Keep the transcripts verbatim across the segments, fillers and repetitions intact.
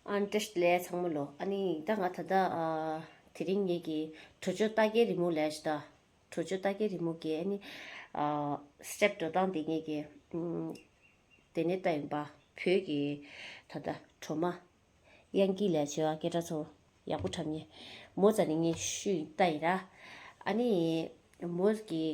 ཨ་བཀྲ་ཤིས་བདེ་ལེགས་ཚང་མ་ལོ། ཨ་ནི་ད་ང་ད་ལྟ་ཨ་དེ་རིང་ངེད་ཀྱི་གྲོ་ཆོད་ལྟ་མཁན་རི་མོ་ལས་ཤི་ད། གྲོ་ཆོད་ལྟ་མཁན་རི་མོ་གི་ཨ་ནི་ཨ་སི་ཊེབ་འགྲོ་སྟངས་དེ་ངེད་ཀྱི་ཨམ་དེ་ནས་ལྟ་ཡིན་པ། བོད་ཀྱི་ད་ལྟ་གྲོ་མ་དབྱངས་སྐྱིད་ལས་བྱེད་པ་སྐད་གྲགས་ཚོ་ཡག་པོ་འཁྲབ་མཁན་མོ་ཙ་ནི་ངས་ཤུ་ཡིན་ལྟ་ཡིན་ར། ཨ་ནི་མོ་གི་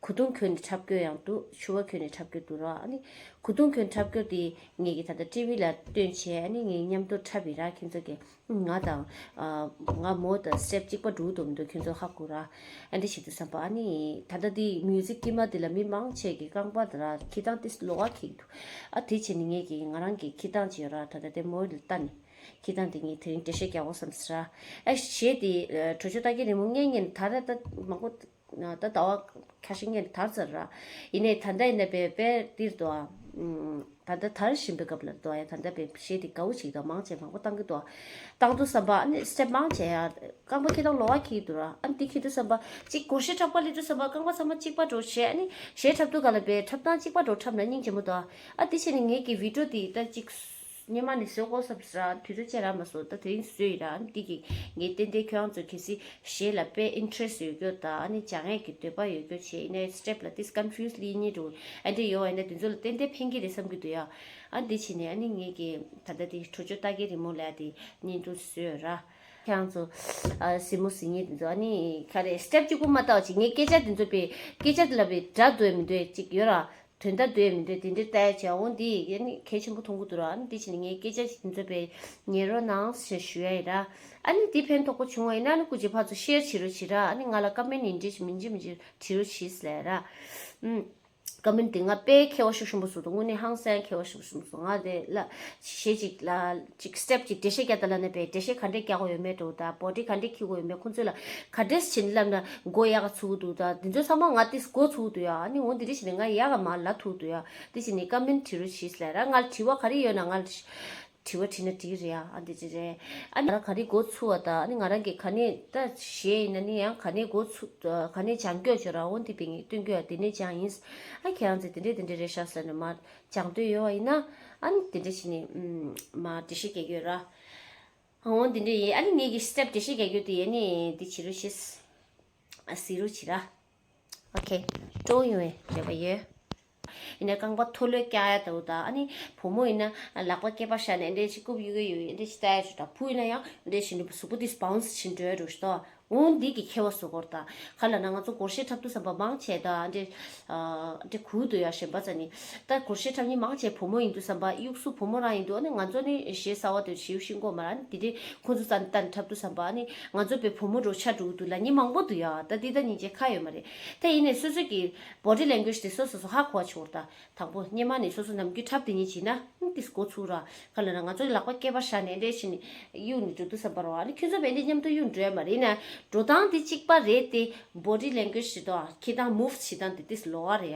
གོས་ཐུང་གྱོན་ནས་འཁྲབ་སྐྱོར་ཡང་འདུག་ཕྱུ་པ་གྱོན་ནས་འཁྲབ་སྐྱོར་འདུག་ར། ཨ་ནི་གོས་ཐུང་གྱོན་འཁྲབ་སྐྱོར་དེ་ངེད་ཀྱི་ད་ལྟ་ཊི་ཝི་ལ་སྟོན་བྱས། ཨ་ནི་ངས་མཉམ་དུ་འཁྲབ་ཡིན་ར། ཁྱེད་ཚོ་གི་ང་དང་ཨ་ང་མོ་དང་སི་ཊེབ་གཅིག་པ་འགྲོ་འདུག་མི་འདུག་ཁྱེད་ཚོ་ཧ་གོ་ར། ཨ་འདྲ་བྱེད་དུས་ཙམ་པ་ཨ་ནི་ད་ལྟ་འདི་མིའུ་ཟིག་དཀྱིལ་མ་འདི་ལ་མི་མང་ཆེ་གི་རྐང་པ་དང་ར་འཁྱེར་སྟངས་དེ་ལོགས་ཀ་འཁྱེར་གྱི་འདུག་ཨ་དེ་བྱས་ནས་ངེད་ཀྱི་ང་རང་གི་འཁྱེར་སྟངས་ཅིག་ཡོད་ར། ད་ལྟ་དེ་མོ་ལ་ལྟ་ནས། འཁྱེར་སྟངས་དེ་ངས་དེ་རིང་འགྲེལ་བཤད་རྒྱག་དགོས་བསམ་ཟེར་ར། ཨ་གཞས་དེ་གྲོ་ཆོད་ལྟ་མཁན་རི་མོ་སྔོན་ངས་ད་ར་ད་མང་པོ་ད་ཟླ་བ་ཁ་ཤས་སྔོན་དར་ཚར་ར། ཡིན་ནའི་ད་ལྟ་ཡིན་ན་པའི་པའི་འདིར་དུ་ཨ་ད་ལྟ་དར་བཞིན་པའི་སྐབས་ལ་དུ་ཨ་ཡ་ད་ལྟ་པའི་གཞས་དེ་དགའ་བོ་ཞིག་དང་མང་ཆེ་མང་པོ་བཏང་གི་འདུག་བཏང་དུས་ཙམ་པ་ཨ་ནི་སི་ཊེབ་མང་ཆེ་ཡ་རྐང་པ་འཁྱེར་སྟངས་ལོགས་ཀ་འཁྱེར་གྱི་འདུག་ར། ཨ་ནི་དེ་འཁྱེར་དུས་ཙམ་པ་གཅིག་སྒོར་གཞས་འཁྲབ་ག་སླེབས་དུས་ཙམ་པ་རྐང་པ་ཚང་མ་གཅིག་པ་འགྲོ་བྱས། ཨ་ནི་གཞས་འཁྲབ་དུས་ག་ལ་པའི་འཁྲབ་སྟངས་གཅིག་པ་འགྲོ་འཁྲབ་ན་སྙིང་རྗེ་མོ་འདུག་ཨ་དེ་བྱས་ནས་ངེད་ཀྱི་བི་ཌི་ཡོ་དེ་ད་གཅིག་སྔོན་མ་ནས་བཟོ་དགོས་བསམ་ཟེར་ར། དུས་ཚོད་བཅད་རག་མ་སོང་། ད་དེ་རིང་བཟོས་ཡིན་ར། ཨ་ནི་འདི་གི་ངས་ཏན་ཏན་ཁྱོད་རང་ཚོ་གལ་སྲིད་གཞས་ལ་དཔེ་ཨིན་ཊི་རེ་སི་ཡོད་རྒྱུ་དང་ཨ་ནི་སྦྱང་ཡས་ཀྱི་འདོད་པ་ཡོད་རྒྱུ་བྱས་ཡིན་ནའི་སི་ཊེབ་ལ་ཏིས་ཀོན་ཕིའུ་སི་ལི་ཉེ་འགྲོ་ཨ་འདྲ་ཡོད་པ་ཡིན་ན་དེ་ཚོ་ལ་ཏན་ཏན་ཕན་གྱི་རེད་བསམ་གྱི་འདུག་ཡ། ཨ་འདི་བྱས་ནས་ཨ་ནི་ངེད་ཀྱི་ད་ལྟ་དེ་གྲོ་ཆོད་ལྟ་མཁན་རི་མོ་ལ་དེ་བརྙན་ཐུང་བཟོས་ཡོད་ར། ཁྱེད་རང་ཚོ་ཨ་གཟིགས་མོ་གཟིགས་མཁན་དེ་ཚོ་ཨ་ནི་ག་རེ་སི་ཊེབ་གཅིག་པུ་མ་ལྟ་བ་ཅིག་ངས་སྐད་ཆ་དེ་ཚོ་པའི་སྐད་ཆ་དེ་ལ་པའི་སྒྲ་འདུག་མི་འདུག་ཅིག་ཡོད་ར། དོན་དག་འདོད་མི་འདོད་དེ་འདྲའི་ལྟ་ཡ་བྱས་འོང་འདི་ཡིན་ནི་གལ་ཆེན་པོ་མཐོང་གི་འདུག་ར། ཨ་ནི་དེ་བྱས་ནས་ངས་སྐད་ཆ་ཞིག་འཛོལ་པའི་ཉན་རོགས་གནང་ཞེས་ཞུ་ཡ་ཡིན་ར། ཨ་ནི་འདི་ཕན་ཐོགས་པོ་བྱུང་བ་ཡིན་ན་ཨ་ནི་སྐུ་མཁྱེན་ཕར་ཚུར་ཤེར་བྱེད་རོགས་བྱེད་ར། ཨ་ནི་ང་ལ་ཀ་མེན་ཡིན་འདྲི་ཞིག་མིན་འདྲི་མིན་འདྲི་བྲིས་རོགས་བྱེད་ཟེར་ལ་ཡ་ར། ཨུམ། ཀ་མེན་དེ་ང་དཔེ་མཁས་པ་ཤུགས་ཆེན་པོ་བཟོ་འདུག་དངོས་གནས་ཧང་སང་མཁས་པ་ཤུགས་ཆེན་པོ་བཟོ། ང་དེ་ལ་གཞས་ཅིག་ལ་ཅིག་སི་ཊེབ་ཅིག་འགྲེལ་བཤད་རྒྱག་ད་ལ་ནས་པའི་འགྲེལ་བཤད་ག་འདྲས་རྒྱག་དགོས་ཡོད་མེད་འགྲོ་ད་བོ་ཌི་ག་འདྲས་འཁྱེར་དགོས་ཡོད་མེད་ཁོང་ཚོས་ལ་ག་འདྲས་བྱེད་ནས་ལབ་ན་མགོ་ཡག་ག་ཚུགས་འདུག་ད་དེ་ཚོ་ཚང་མ་ང་ཏིས་མགོ་ཚུགས་འདུག་ཡ། ཨ་ནི་འོ་འདི་འདྲས་བྱས་ནས་ང་ཡག་ག་མར་ལ་ཐུག་འདུག་ཡ། དེ་བྱས་ནས་ཀ་མེན་བྲིས་རོགས་བྱེད་ལབ་ར། ང་ལ་དྲི་བ་ག་རེ་ཡོད་ན་ང་ལ་དྲི་བ་དྲིས་ན་འགྲིག་རེད་ཡ། ཨ་འདི་འདྲས་རེད། ཨ་ནི་ང་རང་ག་རེ་མགོ་ཚུགས་པ་ད་ཨ་ནི་ང་རང་གི་ག་ནས་ད་གཞས་ཡིན་ན་ནི་ཡང་ག་ནས་མགོ་ཚུགས་ག་ནས་སྦྱང་རྒྱུ་བྱོས་ར། འོ་འདི་པའི་ངས་སྟོན་རྒྱུ་ཡ་དེ་ནས་སྦྱང་ཡིན། ཨ་ཁྱེད་རང་ཚོས་དེ་འདྲས་དེ་འདྲས་རེད་ཤག་ཟེར་ནས་མར་སྦྱང་འདོད་ཡོད་པ་ཡིན་ན་ཨ་ནི་དེ་འདྲས་བྱས་ནས་ཨུམ་མར་འགྲེལ་བཤད་རྒྱག་གི་ཡོད་ར། འོ་འདི་འདྲས་ཡིན། ཨ་ནི་ངེད་ཀྱི་སི་ཊེབ་འགྲེལ་བཤད་རྒྱག་རྒྱུ་དེ་ཡིན་ནི་འདི་བྱེད་རོགས་བྱེད། ཨ་གཟིགས་རོགས་བྱེད་ར། ཨོ་ཁེ། སྤྲོ་ཡོང་བའི་འདོད་པ་ཡོད། ཡིན་ན་རྐང་པ་མཐོ་ལོས་བཀྱག་ཡ་འདུག་ད་ཨ་ནི་བུ་མོ་ཡིན་ན་ལག་པ་སྐེད་པ་བཞག་ནས་འདྲས་ཞིག་རྐུབ་གཡུག་གི་ཡོད་འདྲས་ཞིག་ལྟ་ཡ་ཞིག་ད་བུ་ཡིན་ན་ཡང་འདྲས་ཞིག་ནི་གཟུགས་པོ་དེ་བའུན་སི་བྱེད་འགྲོ་ཡ་འགྲོ་ཞིག་ད། འོ་འདི་གི་ཁྱད་པར་བཟོ་དགོས་རེད་ད། ག་ལབ་ན་ང་ཚོ་སྒོར་གཞས་འཁྲབ་དུས་ཙམ་པ་མང་ཆེ་ད་འདྲེ་འདྲེ་གུ་དུ་ཡ་གཞན་པ་ཙ་ནི། ད་སྒོར་གཞས་འཁྲབ་མཁན་མང་ཆེ་བུ་མོ་ཡིན་དུས་ཙམ་པ་གཡུག་གཟུགས་བུ་མོ་རང་ཡིན་དུས་ཨ་ནི་ང་ཚོ་ནི་གཞས་གསར་བ་དེ་ཞེ་པོ་ཤེས་ཀྱི་ཡོད་མ་རེད། ཨ་ནི་དེ་འདྲེ་ཁོང་ཚོ་རྩ་ནས་ལྟ་ནས་འཁྲབ་དུས་ཙམ་པ་ཨ་ནི་ང་ཚོ་བའི་བུ་མོ་འདྲ་ཆགས་འགྲོ་གི་འདུག་ལབ་མཁན་མང་པོ་འདུག་ཡ། ད་འདི་ད་སྙིང་རྗེ་ཁ་ཡོད་མ་རེད། ད་ཡིན་ནའི་སོ་སོ་གི་body language་དེ་སོ་སོ་སོ་ཧ་གོ་བ་བྱེད་དགོས་རེད་ད། དང་པོ་སྔོན་མ་ནས་སོ་སོ་ནམ་རྒྱུན་འཁྲབ་དེ་ཉིད་བྱས་ན་ཨང་ཏིས་མགོ་ཚུགས་ར། ག་ལབ་ན་ང་ཚོ་ལག་པ་སྐེད་པར་བཞག་ནས་འདྲེ་བྱས་ནས་གཡུག་ནས་འགྲོ་དུས་ཙམ་པ་ར་བ་ཨ་ནི་ཁྱོད་ཚོ་བས་འདྲེ་མཉམ་དུ་གཡུག་འགྲོ་ཡ་མ་རེད། ཡིན་ན་འགྲོ་སྟངས་དེ་གཅིག་པ་རེད་དེ། body language་བྱེད་སྟངས་འཁྱེར་སྟངས་moves་བྱེད་སྟངས་དེ་ཏིས་ལོགས་ཀ་རེད་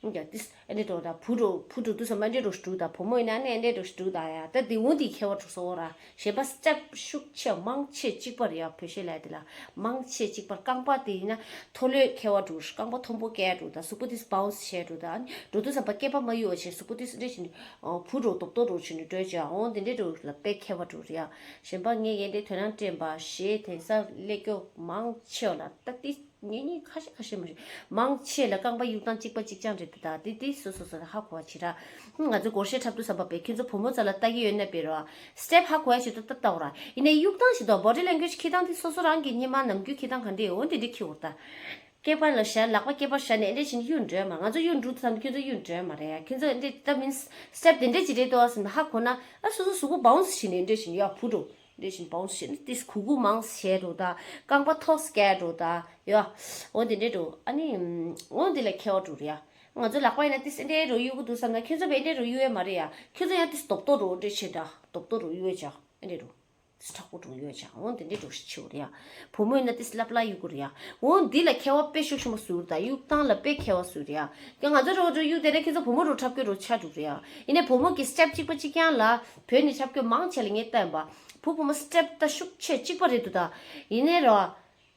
ཡ། ཡ་ཏིས་ཨ་ནི་འགྲོ་ད་བུ་འགྲོ་བུ་འགྲོ་དུས་ཙམ་པ་འདྲེ་འགྲོ་ཞིག་འགྲོ་ད་བུ་མོ་ཡིན་ན་ཨ་ནི་འདྲེ་འགྲོ་ཞིག་འགྲོ་ད་ཡ། ད་དེ་འོ་དེ་ཁྱད་པར་འགྲོ་སོང་ར། གཞན་པ་སི་ཊེབ་ཤུགས་ཆེ་མང་ཆེ་གཅིག་པ་རེད་ཡ། བོད་གཞས་ལབ་ཡ་དེ་ལ་མང་ཆེ་གཅིག་པ། རྐང་པ་དེ་ཡིན་ན་མཐོ་ལོས་ཁྱད་པར་འགྲོ། རྐང་པ་མཐོན་པོ་བཀལ་འགྲོ་ད་གཟུགས་པོ་དེ་བའུན་སི་བྱས་འགྲོ་ད་ཨ་ནི་འགྲོ་དུས་ཙམ་པ་སྐེད་པ་མ་གཡུག་པ་བྱས་གཟུགས་པོ་དེ་འདྲེ་བྱས་ནས་བུ་འགྲོ་རྡོབ་རྡོབ་འགྲོ་བྱས་ནས་འགྲོ་བྱས་འོང་དེ་འདྲེ་འགྲོ་ལ་དཔེ་ཁྱད་པར་འགྲོ་རེད་ཡ། གཞན་པ་ངས་ཡན་དེ་དོན་དང་བསྟན་པ་གཞས་དེང་སང་སླེབས་སྐྱོ་མང་ཆེ་བ་ལ་ད་དེ་ངེད་གཉིས་ཁ་ཤས་ཁ་ཤས་མ་རེད། མང་ཆེ་ལ་རྐང་པ་གཡུག་སྟངས་གཅིག་པ་གཅིག་རྐྱང་རེད་དེ། ད་དེ་དེ་སོ་སོ་སོ་ཧ་གོ་བ་བྱེད་ར། ང་ཚོ་སྒོར་གཞས་འཁྲབ་དུས་ཙམ་པ་བས་ཁྱོད་ཚོ་བུ་མོ་ཚོ་ལ་ལྟ་གི་ཡོད་ན་དཔེ་རོ། སི་ཊེབ་ཧ་གོ་ཡ་ཞིག་ཏུ་ལྟ་ལྟ་འོ་ར། ཡིན་ནའི་གཡུག་སྟངས་ཞིག་ཏུ་body language་འཁྱེར་སྟངས་དེ་སོ་སོ་རང་གི་སྔོན་མ་ནམ་རྒྱུན་འཁྱེར་སྟངས་ག་འདྲས་འོ་དེ་འདྲས་འཁྱེར་འོ་ད། སྐེད་པ་ལ་བཞག་ལག་པ་སྐེད་པར་བཞག་ནས་ཨེ་འདྲས་བྱས་ནས་གཡུག་འགྲོ་ཡ་མ། ང་ཚོ་གཡུག་འགྲོ་དུས་ཙམ་ཁྱོད་ཚོ་གཡུག་འགྲོ་ཡ་མ་རེད་ཡ། ཁྱོད་ཚོ་ཨེ་འདྲས་ད་མིན་སི་ཊེབ་དེ་འདྲས་ཅིག་རེད་དོ་ཟེར་ནས་ཧ་གོ་ན་ཨ་སོ་སོ་གཟུགས་པོ་བའུན་སི་བྱས་ནས་ཨེ་འདྲས་བྱས་ནས་ཡ་བུ་འགྲོ། འདྲེ་བཞིན་བའུན་སི་བྱས་ནས་ཏིས་གུ་གུ་མང་བྱས་འགྲོ་ད། རྐང་པ་ཐོག་སྐྱེལ་འགྲོ་ད། ཡོ། འོ་དེ་འདྲས་འགྲོ་ཨ་ནི། འོ་དེ་ལ་ཁྱད་པར་འགྲོ་རེད་ཡ། ང་ཚོ་ལག་པ་ཡིན་ན་ཏིས་འདྲས་འགྲོ་གཡུག་གི་འདུག་བསམ་ན་ཁྱོད་ཚོ་བས་འདྲས་འགྲོ་གཡུག་ཡས་མ་རེད་ཡ། ཁྱོད་ཚོ་ཡང་ཏིས་རྡོབ་རྡོབ་འགྲོ་འདྲས་བྱས་ད། རྡོབ་རྡོབ་འགྲོ་གཡུག་ཡས་བྱ། ཨེ་འདྲས་འགྲོ། ཏིས་དྲག་པོ་འགྲོ་གཡུག་ཡས་བྱ། འོ་དེ་འདྲས་འགྲོ་ཞིག་བྱེད་འོ་རེད་ཡ། བུ་མོ་ཡིན་ན་ཏིས་ལབ་ལ་གཡུག་གི་རེད་ཡ། འོ་འདི་ལ་ཁྱད་པར་དཔེ་ཤུགས་ཆེན་པོ་བཟོས་རེད་ད། གཡུག་སྟངས་ལ་དཔེ་ཁྱད་པར་བཟོས་རེད་ཡ། ཀྱང་ང་ཚོ་རོ་རོ་གཡུག་དེ་ནས་ཁྱོད་ཚོ་བུ་མོ་རོ་འཁྲབ་སྐྱོར་རོ་ཆགས་འགྲོ་རེད་ཡ། ཡིན་ནའི་བུ་མོ་གི་སི་ཊེབ་གཅིག་པ་གཅིག་རྐྱང་ལ། བོད་ནས་འཁྲབ་སྐྱོར་མང་ཆེ་ལ་ངས་བལྟས་པ། བུ་བུ་མོ་སི་ཊེབ་ད་ཤུགས་ཆེ་གཅིག་པ་རེད་འདུག་ད། ཡིན་ནའི་རོ།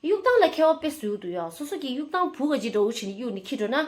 གཡུག་སྟངས་ལ་ཁྱད་པར་དཔེ་བཟོས་འདུག་ཡ། སོ་སོ་གི་གཡུག་སྟངས་བུ་ག་ཅིག་འདྲ་བོ་བྱས་ནས་གཡུག་ནས་འཁྱེར་འགྲོ་ན།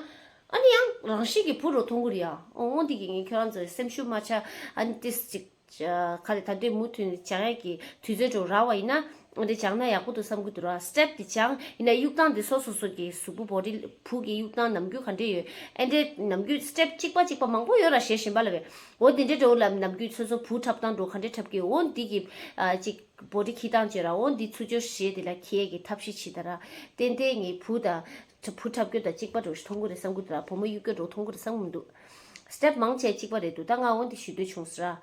ཨ་ནི་ཡང་རང་བཞིན་གྱི་བུ་རོ་མཐོང་གི་རེད་ཡ། འོ་འདི་གི་ངས་ཁྱོད་རང་ཚོའི་སེམས་ཤུགས་མ་ཆག་ཨ་ནི་ཏིས་ཅིག་ག་རེ་ད་འདྲའི་མུ་མཐུད་ནས་སྦྱང་ཡག་གི་དུས་ཚོད་འགྲོ་རག་པ་ཡིན་ན། འདི་སྦྱང་ན་ཡག་པོ་འདུག་བསམ་གྱི་འདུག་ར། སི་ཊེབ་དེ་སྦྱང་ཡིན་ན་གཡུག་སྟངས་དེ་སོ་སོ་སོ་གི་གཟུགས་པོ་བོ་ཌི་བུ་གི་གཡུག་སྟངས་ནམ་རྒྱུན་ག་འདྲ་ཡོད། ཨེ་འདྲའི་ནམ་རྒྱུན་སི་ཊེབ་གཅིག་པ་གཅིག་པ་མང་པོ་ཡོད་ར་བྱེད་བཞིན་པ་ལ་བས། འོ་འདི་འདྲའི་འགྲོ་ལ་ནམ་རྒྱུན་སོ་སོ་བུ་འཁྲབ་སྟངས་འགྲོ་ག་འདྲའི་འཁྲབ་ཀྱི་འོ་འདི་གི་ཨ་གཅིག་བོ་ཌི་འཁྱེར་སྟངས་བྱེད་ར། འོ་འདི་ཚུར་སྦྱོར་བྱེད་དེ་ལ་འཁྱེར་གྱི་ཐབས་ཤེས་བྱེད་ད་ར། ཏན་ཏན་ངའི་བུ་དང་བུ་འཁྲབ་སྐྱོར་དང་གཅིག་པ་འགྲོ་ཞིག་མཐོང་གི་རེད་བསམ་གྱི་འདུག་ར། བུ་མོ་གཡུག་སྐྱོར་འགྲོ་མཐོང་གི་རེད་བསམ་གྱི་མི་འདུག་སི་ཊེབ་མང་ཆེ་གཅིག་པ་རེད་འདུག་ད་ང་འོ་འདི་ཞུ་འདོད་བྱུང་ཟེར་ར།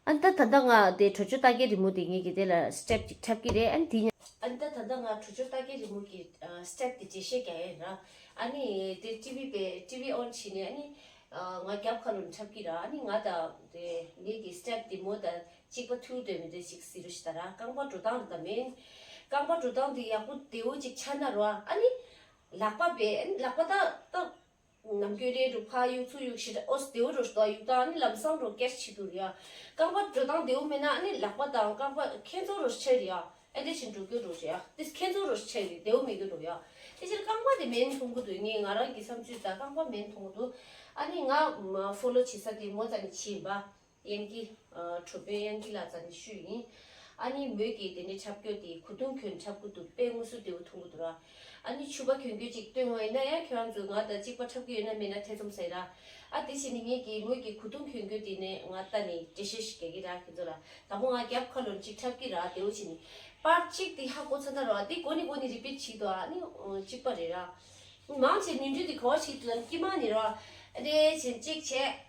ཨ་ནི་ད་ད་ལྟ་ང་དེ་གྲོད་ཆོག་ལྟ་གའི་རི་མོ་དེ་ངེད་ཀྱི་དེ་ལ་སི་ཊེབ་ཅིག་འཁྲབ་ཀྱི་རེད། ཨ་ནི་དེ་ཉ། ཨ་ནི་ད་ད་ལྟ་ང་གྲོད་ཆོག་ལྟ་གའི་རི་མོ་གི་ཨ་སི་ཊེབ་དེ་འགྲེལ་བཤད་རྒྱག་ཡ་ཡིན་ར། ཨ་ནི་དེ་ཊི་ཝི་པའི་ཊི་ཝི་ཨོན་བྱས་ནས་ཨ་ནི་ཨ་ང་རྒྱབ་ཁ་ལོ་འཁྲབ་ཀྱི་ར། ཨ་ནི་ང་ད་དེ་ངེད་ཀྱི་སི་ཊེབ་དེ་མོ་ད་གཅིག་པ་ཐུག་འདོད་མི་འདོད་ཅིག་ཟེར་རོ་ཞིག་ད་ར། རྐང་པ་འགྲོ་སྟངས་རེད་ད་མིན། རྐང་པ་འགྲོ་སྟངས་དེ་ཡག་པོ་བདེ་བོ་ཅིག་ཆགས་ན་རོ། ཨ་ནི་ལག་པ་བས་ཨ་ནི་ལག་པ་ད་ད། ནམ་རྒྱུན་རེ་འགྲོ་ཕ་གཡུག་ཚུར་གཡུག་ཞེ་དྲག་ཨོ་སི་དེའུ་འགྲོ་ཞོ་གཡུག་དང་ནི་ལམ་སང་འགྲོ་སྐད་ཆ་བྱེད་དུ་རེད་ཡ། རྐང་པ་འགྲོ་སྟངས་བདེའུ་མེད་ན་ནི་ལག་པ་དང་རྐང་པ་ཁྱེད་ཚོ་རོ་ཆེ་རེད་ཡ། ཨེ་འདྲ་ཕྱིན་འགྲོ་རྒྱུ་འགྲོ་རེད་ཡ། དེ་ཁྱེད་ཚོ་རོ་ཆེ་རེད་བདེའུ་མེད་རྒྱུ་འགྲོ་ཡ། དེ་ཕྱིར་རྐང་པ་དེ་མེད་མཐོང་གི་འདུག་ངས་ང་རང་གི་བསམ་ཚུལ་དང་རྐང་པ་མེད་མཐོང་གི་འདུག་ཨ་ནི་ང་ཕོ་ལོ་བྱེད་ས་དེ་མོ་ཙམ་ནས་བྱས་ཡིན་པ། དབྱངས་སྐྱིད། ཨ་གྲོགས་པོའི་དབྱངས་སྐྱིད་ལགས་རྩ་ནས་ཞུས་ཡིན། ཨ་ནི་མོས་ཀྱིས་དེ་འདྲའི་འཁྲབ་སྐྱོར་དེ་གོས་ཐུང་གྱོན་འཁྲབ་ཀྱི་འདུག་དཔེ་དངོས་སུ་བདེ་པོ་མཐོང་གི་འདུག་ར། ཨ་ནི་ཕྱུ་པ་གྱོན་གྱོན་ཅིག་སྟོན་བ་ཡིན་ན་ཡང་ཁྱོད་རང་ཚོས་ང་དང་གཅིག་པ་འཁྲབ་ཀྱི་ཡོད་ན་མེད་ན་ཐེ་ཚོམ་ཟ་ཡི་ར། ཨ་དེ་བྱས་ནས་ངེད་ཀྱིས་མོས་ཀྱི་གོས་ཐུང་གྱོན་གྱོན་དེ་ནས་ང་ལྟ་ནས་འགྲེལ་བཤད་ཞིག་རྒྱག་གི་ར་ཁྱེད་ཚོ་ལ། དང་པོ་ང་རྒྱབ་ཁ་ལོན་ཅིག་འཁྲབ་ཀྱི་ར་བདེ་པོ་བྱས་ནས། པར་གཅིག་དེ་ཧ་གོ་ཚར་ན་ར་དེ་གོ་ནི་གོ་ནི་རི་པིཊ་བྱེད་དོ། ཨ་ནི་གཅིག་པ་རེད་ར། མང་ཆེ་ནུས་འདྲི་དེ་ག་བ་ཞིག་ལ་དཀྱིལ་མ་ནི་ར། ཨ་དེ་བྱས་གཅིག་བྱས།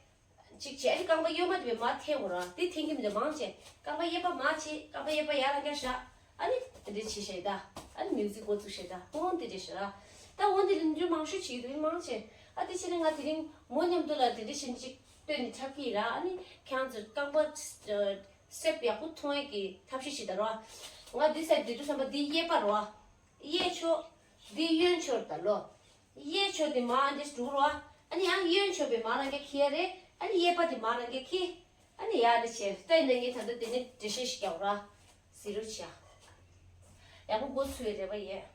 གཅིག་བྱས། ཨ་ནི་རྐང་པ་གཡོན་མ་དེ་བས་མར་འཐེན་དགོས་ར། དེ་འཐེན་གྱི་མི་འདུག་མང་ཆེ་རྐང་པ་གཡས་པ་མར་ཕྱིན། རྐང་པ་གཡས་པ་ཡར་རང་འགྱེལ་བཞག་ཨ་ནི་དེ་འདྲས་བྱེད་ཤེས་ད། ཨ་ནི་མིའུ་ཟིག་འགོ་བཙུགས་ཤེས་ད། ཨོང་དེ་འདྲས་བྱེད་ར། ད་འོང་དེ་ལ་འདྲི་མང་ཤོས་བྱེད་ཀྱི་འདུག་མང་ཆེ། ཨ་དེ་བྱས་ནས་ང་དེ་རིང་མོ་མཉམ་དུ་ལ་དེ་འདྲས་བྱེད་ཅིག་སྟོན་ནས་འཁྲབ་ཀྱི་ཡིན་ར། ཨ་ནི་ཁྱེད་རང་ཚོས་རྐང་པ་སི་ཊེབ་ཡག་པོ་མཐོང་ཡས་ཀྱི་ཐབས་ཤེས་བྱེད་ད་ར། ང་འདི་ཟེར་དེ་དུས་བསམ་པ་འདི་གཡས་པ་ར། གཡས་ཕྱོགས། འདི་གཡོན་ཕྱོགས་ད་ལོ། གཡས་ཕྱོགས་དེ་མར་འདྲེ་འགྲོ་རོགས། ཨ་ནི་ཡང་གཡོན་ཕྱོགས་པའི་མར་རང་ག་ཁྱེར་རེད། ཨ་ནི་གཡས་པ་དེ་མར་རང་ག་ཁྱེར། ཨ་ནི་ཡར་འདྲེ་བྱས་ལྟ་ཡིན་ན་ངས་ད་ལྟ་དེ་ནས་འགྲེལ་བཤད་ཞིག་རྒྱག་ར། ཟེར་རོ་བྱ། ཡག་པོ་འགོ་ཚུགས་པའི་རེ་བ་ཡོད།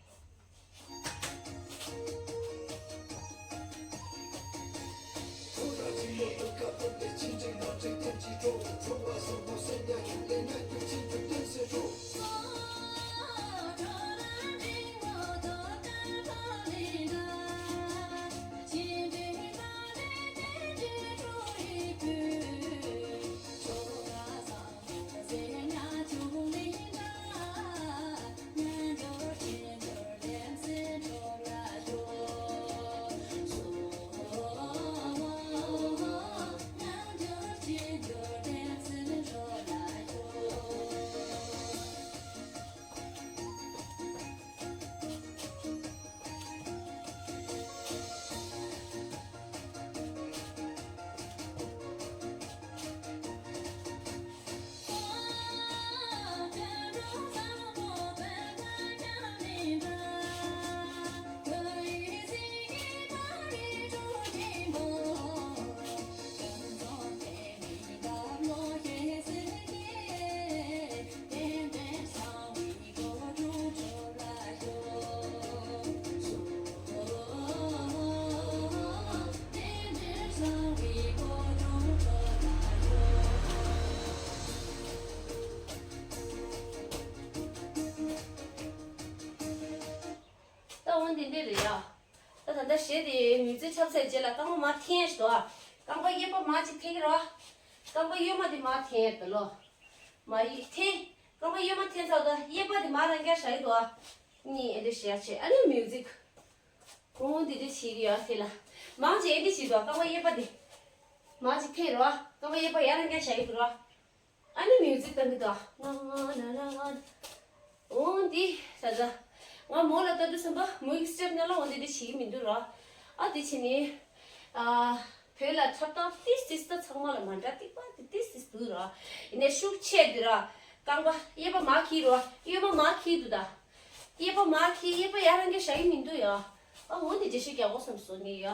ད་འོ་འདི་འདྲས་རེད་ཡ། ད་ད་ལྟ་གཞས་དེ་མིའུ་ཟིག་འཁྲབ་ཚར་རྗེས་ལ་རྐང་པ་མར་འཐེན་ཞིག་འདུག་ཨ། རྐང་པ་གཡས་པ་མར་ཅིག་འཐེན་གི་རོགས། རྐང་པ་གཡོན་མ་དེ་མར་འཐེན་ཡ་ད་ལོ། མ་ཡིག་འཐེན། རྐང་པ་གཡོན་མ་འཐེན་ཚར་ད་གཡས་པ་དེ་མར་རང་འགྱེལ་བཞག་གི་འདུག་ཨ། གཉིས་ཨེ་འདྲས་བྱེད་ཡ་བྱེད། ཨ་ནི་མིའུ་ཟིག་ཁོང་འདི་འདྲས་བྱེད་གི་ཡོད་དེ་ལ། མང་ཆེ་ཨེ་འདྲས་བྱེད་འདུག་ཨ། རྐང་པ་གཡས་པ་དེ་མར་ཅིག་འཐེན་རོགས། རྐང་པ་གཡས་པ་ཡར་རང་འགྱེལ་བཞག་གི་འདུག་རོགས། ཨ་ནི་མིའུ་ཟིག་བཏང་གི་འདུག་ཨ། ང་ང་ན་ན་ང་། འོ་འདི་ད་ད། ང་མོ་ལ་ལྟ་དུས་ཙམ་པ་མོའི་སི་ཊེབ་ནང་ལ་འོ་འདི་འདྲས་བྱེད་ཀྱི་མི་འདུག་རོགས། ཨ་འདི་བྱས་ནས། ཨ། བོད་ལ་འཁྲབ་སྟངས་ཏིས་ཏིས་ད་ཚང་མ་ལ་མ་འདྲ་ཏིག་པ་ཏི་ཏིས་ཏིས་འདུག་རོགས། ཡིན་ནའི་ཤུགས་ཆེ་འདི་རོགས། རྐང་པ་གཡས་པ་མར་འཁྱེར་རོགས། གཡོན་མ་མར་འཁྱེར་འདུག་ད། གཡས་པ་མར་འཁྱེར་གཡས་པ་ཡར་རང་འགྱེལ་བཞག་གི་མི་འདུག་ཡ། ཨ་འོ་འདི་འགྲེལ་བཤད་རྒྱག་དགོས་བསམ་སོང་ངས་ཡ།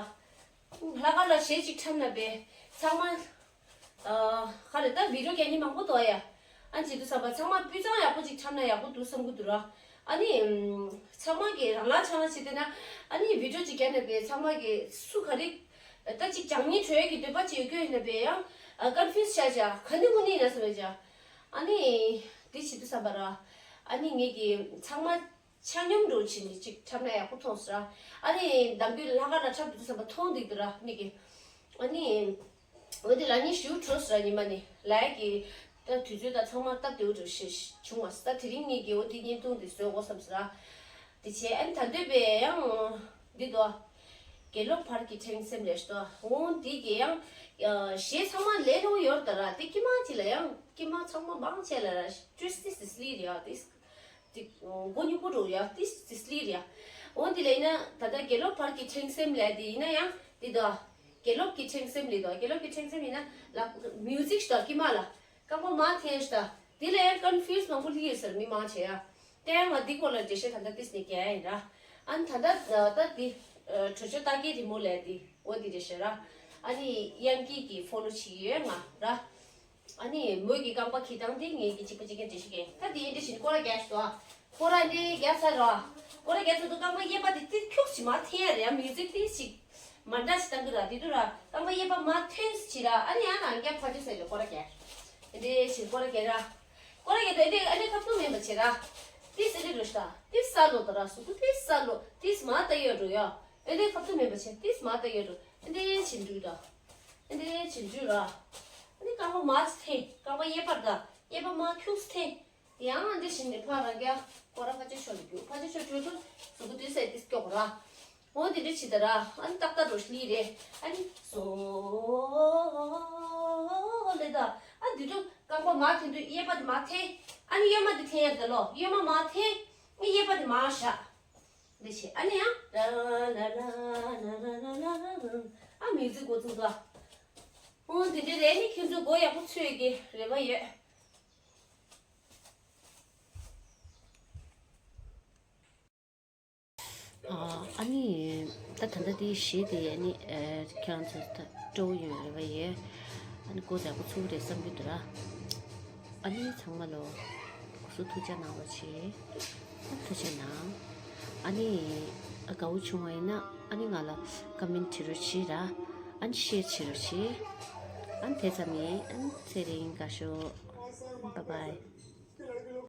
ལྷག་དཀར་ལ་གཞས་གཅིག་འཁྲབ་ན་བས་ཚང་མ། ཨ། ག་རེ་ད་བི་ཌིའོ་རྒྱག་མཁན་མང་པོ་འདུག་ཡ། ཨ་ནི་བྱེད་དུས་ཙམ་པ་ཚང་མ་སྤུས་གཙང་ཡག་པོ་ཅིག་འཁྲབ་ན་ཡག་པོ་འདུག་བསམ་གྱི་འདུག་ར། ཨ་ནི། ཚང་མ་གིས་རང་ལ་ཆ་ན་བྱེད་དེ་ན། ཨ་ནི་བི་ཌིའོ་ཅིག་རྒྱག་ན་བས་ཚང་མ་གིས་སུ་ག་རེ། ད་ཅིག་སྦྱང་སྙིང་བྲོ་ཡག་གི་འདོད་པ་ཅིག་ཡོད་རྒྱུ་ཡིན་ན་བས་ཡང་ ཨ་ཀོན་ཕིའུ་སི་ཆགས་བྱ། ག་ནི་གུ་ནི་ཡིན་ན་བསམ་པའི་བྱ། ཨ་ནི་དེ་བྱེད་དུས་བསམ་པ་ར། ཨ་ནི་ངེད་ཀྱི་ཚང་མ་ཆ་སྙོམས་འགྲོ་བྱེད་ནི་ཅིག་འཁྲབ་ན་ཡག་པོ་མཐོང་སོང་ར། ཨ་ནི་ནམ་རྒྱུན་ལྷག་དཀར་ན་འཁྲབ་དུས་བསམ་པ་མཐོང་འདུག་དུ་ར་མིག་གི། ཨ་ནི་འོ་དེ་ལ་ནི་ཞུ་འཕྲོ་སོང་ར། ཉི་མ་ནི་ལའི་གི་ད་དུས་ཚོད་ད་ཚང་མ་སྟབས་བདེ་བོ་འགྲོ་ཞེས་བྱུང་བ་ད། དེ་རིང་ངེད་ཀྱི་འོ་དེ་བརྙན་ཐུང་དེ་བཟོ་དགོས་བསམ་སོང་ར། དེ་བྱས་ཨ་ནི་ད་འདོད་པའི་ཡང་འདི་དོ། དགེ་སློབ་བར་གྱི་འཁྲེང་སེམས་ལས་ཤོད། འོང་འདི་གི་ཡང་གཞས་ཚང་མ་ལས་སླ་པོ་ཡོད་ད་ར། དེ་ཀྱི་མ་ཅི་ལ་ཡང་ཀྱི་མ་ཚང་མ་མང་ཆེ་ལ་ར་ཏྲིས་ཏིས་ཏིས་ལི་རེད་ཡ། ཏིས་ཏི་མགོ་སྙུང་པོ་འགྲོ་ཡ། ཏིས་ཏིས་ལི་རེད་ཡ། འོང་འདི་ལ་ཡིན་ན་ད་ལྟ་དགེ་སློབ་བར་གྱི་འཁྲེང་སེམས་ལས་དེ་ཡིན་ན་ཡང་འདི་དོ། དགེ་སློབ་ཀྱི་འཁྲེང་སེམས་ལི་དོ། དགེ་སློབ་ཀྱི་འཁྲེང་སེམས་ཡིན་ན་ལ་མིའུ་ཟིག་ཤོད་ཀྱི་མ་ལ། རྐང་པ་མར་འཐེན་ཤོག་ད། དེ་ལ་ཡང་ཀོན་ཕིའུ་སི་མང་པོ་སླེབས་ཡོད་ཟེར་མི་མང་ཆེ་ཡ། དེ་ཡང་ང་འདི་སྐོར་ལ་འགྲེལ་བཤད་ད་ལྟ་ཏིས་ནས་རྒྱག་ཡ་ཡིན་ར། ཨ་ནི་ད་ལྟ་ད་འདི་གྲོས་ཆོད་ལྟ་གའི་རི་མོ་ལས་འདི་འོ་འདི་འགྲེལ་བཤད་ར། ཨ་ནི་དབྱངས་སྐྱིད་ཀྱི་ཕོ་ལོ་བྱེད་ཀྱི་ཡོད་ང་ར། ཨ་ནི་མོས་ཀྱི་རྐང་པ་འཁྱེར་སྟངས་དེ་ངེད་ཀྱི་གཅིག་པ་གཅིག་རྐྱང་འགྲེལ་བཤད་རྒྱག་ད་འདི་འདི་བཞིན་སྐོར་ར་རྒྱག་ཤོག་ད། སྐོར་ར་འདི་རྒྱག་ཚར་ར། སྐོར་ར་རྒྱག་ཚར་དུས་རྐང་པ་གཡས་པ་དེ་ཏིས་ཁྱུག་ཅིག་མར་འཐེན་ཡ་རེད་ཡ། མིའུ་ཟིག་ཏིས་ཅིག་མ་འདྲ་ཞིག་བཏང་གི་ར། དེ་དུས་ར་རྐང་པ་གཡས་པ་མར་འཐེན་ཅིག་ར། ཨ་ནི་ཡང་ནང་རྒྱབ་ཕར་ཕྱོགས་ཟེར་ལ་སྐོར་ར་རྒྱག་དེ་འདྲའི་ཞིག་སྐོར་ར་རྒྱག་ར། སྐོར་ར་རྒྱག་དུས་དེ་ཨ་ནི་ཁ་ཐུག་མེད་པ་བྱེད་ར། ཏིས་ཨ་ནི་རུ་ཤ་ཏིས་ས་ལོ་ད་ར། གཟུགས་པོ་ཏིས་ས་ལོ་ཏིས་མ་ད་ཡོད་འགྲོ་ཡ། ཨ་ནི་ཁ་ཐུག་མེད་པ་བྱེད། ཏིས་མ་ད་ཡོད་འགྲོ། ཨ་ནི་བྱེད་འགྲོ་ར། ཨ་ནི་བྱེད་འགྲོ་ར། ཨ་ནི་རྐང་པ་མར་འཐེན། རྐང་པ་གཡས་པར་ད། གཡས་པ་མར་ཁྱུག་འཐེན། ཡང་འདི་བཞིན་ནི་ཕར་རང་རྒྱ་སྐོར་ར་ཕར་ཕྱོགས་ཕྱོགས་ལ་རྒྱུག་ཕར་ཕྱོགས་ཕྱོགས་བྲོས་ཚུར་གཟུགས་པོ་དུས་སའི་དུས་སྐྱོག་ར། འོ་འདི་འདྲ་བྱེད་ད་ར། ཨ་ནི་ཏག་ཏག་འགྲོ་ཤི་ལི་རེད། ཨ་ནི་སོ་ལེ་ད། ཨ་འདི་དུས་རྐང་པ་མར་འཐེན་དུས་གཡས་པ་འདི་མར་འཐེན། ཨ་ནི་གཡོན་མ་འདི་འཐེན་ཡ་ད་ལོ། གཡོན་མ་མར་འཐེན། ཨ་གཡས་པ་འདི་མར་བཞག་འདི་བྱེད། ཨ་ནི་ཡང་ལ་ལ་ལ། ཨ་མིའུ་ཟིག་འགོ་བཙུགས་ད། འོ་འདི་འདྲ་རེད། ནི་ཁྱེད་ཚོ་མགོ་ཡག་པོ་ཚོས་ཀྱི་རེ་བ་ཡོད། ཨ་ནི་ད་ད་ལྟ་དེའི་གཞས་དེ་ཨ་ནི་ཁྱེད་རང་ཚོ་ད་སྤྲོ་བོ་ཡོང་རེ་བ་ཡོད། ཨ་ནི་མགོ་ཡག་པོ་ཚོས་ཀྱི་རེད་བསམ་གྱི་འདུག་ར། ཨ་ནི་ཚང་མ་ལོ་སྐུ་གཟུགས་ཐུགས་ཅག་གནང་རོགས་བྱེད། ཐུགས་རྗེ་གནང་། ཨ་ནི་ཨ་དགའ་བོ་བྱུང་བ་ཡིན་ན་ཨ་ནི་ང་ལ་ཀོ་མེན་བྲིས་རོགས་བྱེད་ར། ཨ་ནི་ཤེར་བྱེད་རོགས་བྱེད། ཨ་ནི་དེ་ཙམ་ཡིན། ཨ་ནི་ཚེ་རིང་དགའ་ཤོག Bye bye།